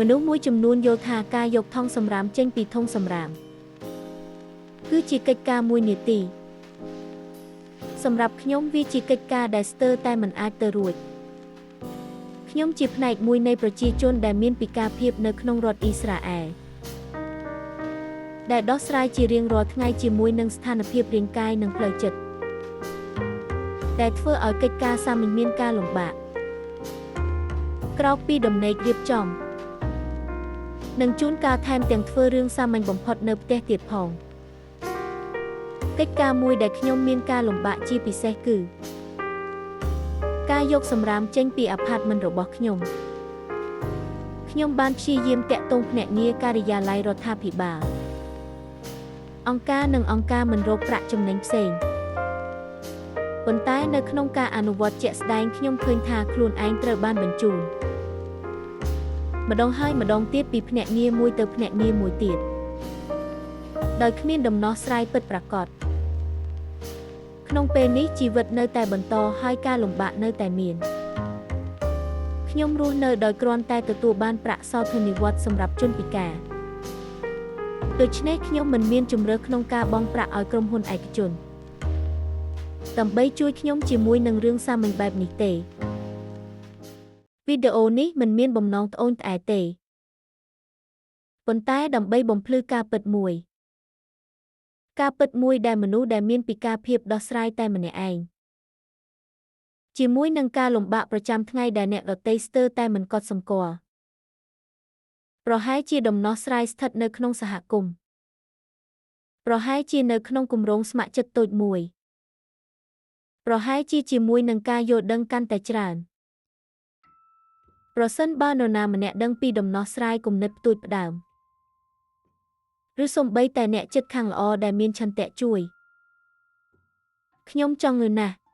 មនុស្សមួយចំនួនយល់ថាការយកថង់សម្រាមចេញពីធុងសម្រាមគឺជាកិច្ចការមួយនាទីសម្រាប់ខ្ញុំវាជាកិច្ចការដែលស្ទើរតែមិនអាចទៅរួចខ្ញុំជាផ្នែកមួយនៃប្រជាជនដែលមានពិការភាពនៅក្នុងរដ្ឋអ៊ីស្រាអែលដែលដោះស្រាយជារៀងរាល់ថ្ងៃជាមួយនឹងស្ថានភាពរាងកាយនិងផ្លូវចិត្តដែលធ្វើឲ្យកិច្ចការសាមញ្ញមានការលំបាកក្រោកពីដំណេករៀបចំនិងជួនកាលថែមទាំងធ្វើរឿងសាមញ្ញបំផុតនៅផ្ទះទៀតផងកិច្ចការមួយដែលខ្ញុំមានការលំបាកជាពិសេសគឺការយកសម្រាមចេញពីអាផាតមិនរបស់ខ្ញុំខ្ញុំបានព្យាយាមតាក់ទងភ្នាក់ងារការិយាល័យរដ្ឋាភិបាលអង្គការនិងអង្គការមិនរកប្រាក់ចំណេញផ្សេងប៉ុន្តែនៅក្នុងការអនុវត្តជាក់ស្ដែងខ្ញុំឃើញថាខ្លួនឯងត្រូវបានបញ្ជូនម្ដងហើយម្ដងទៀតពីភ្នាក់ងារមួយទៅភ្នាក់ងារមួយទៀតដោយគ្មានដំណោះស្រាយពិតប្រាកដក្នុងពេលនេះជីវិតនៅតែបន្តហើយការលំបាកនៅតែមានខ្ញុំរស់នៅដោយគ្រាន់តែទទួលបានប្រាក់សោធននិវត្តន៍សម្រាប់ជនពិការដូច្នេះខ្ញុំមិនមានជម្រើសក្នុងការបង់ប្រាក់ឲ្យក្រុមហ៊ុនឯកជនដើម្បីជួយខ្ញុំជាមួយនឹងរឿងសាមញ្ញបែបនេះទេវីដេអូនេះមិនមានបំណងត្អូញត្អែទេប៉ុន្តែដើម្បីបំភ្លឺការពិតមួយការពិតមួយដែលមនុស្សដែលមានពិការភាពដោះស្រាយតែម្នាក់ឯងជាមួយនឹងការលំបាកប្រចាំថ្ងៃដែលអ្នកដទៃស្ទើរតែមិនកត់សម្គាល់ប្រហែលជាដំណោះស្រាយស្ថិតនៅក្នុងសហគមន៍ប្រហែលជានៅក្នុងគម្រោងស្ម័គ្រចិត្តតូចមួយប្រហែលជាជាមួយនឹងការយល់ដឹងកាន់តែច្រើនប្រសិនបើនរណាម្នាក់ដឹងពីដំណោះស្រាយគំនិតផ្ទួយផ្ដើមឬសូម្បីតែអ្នកជិតខាងល្អដែលមានឆន្ទៈជួយខ្ញុំចង់ងើណាស់។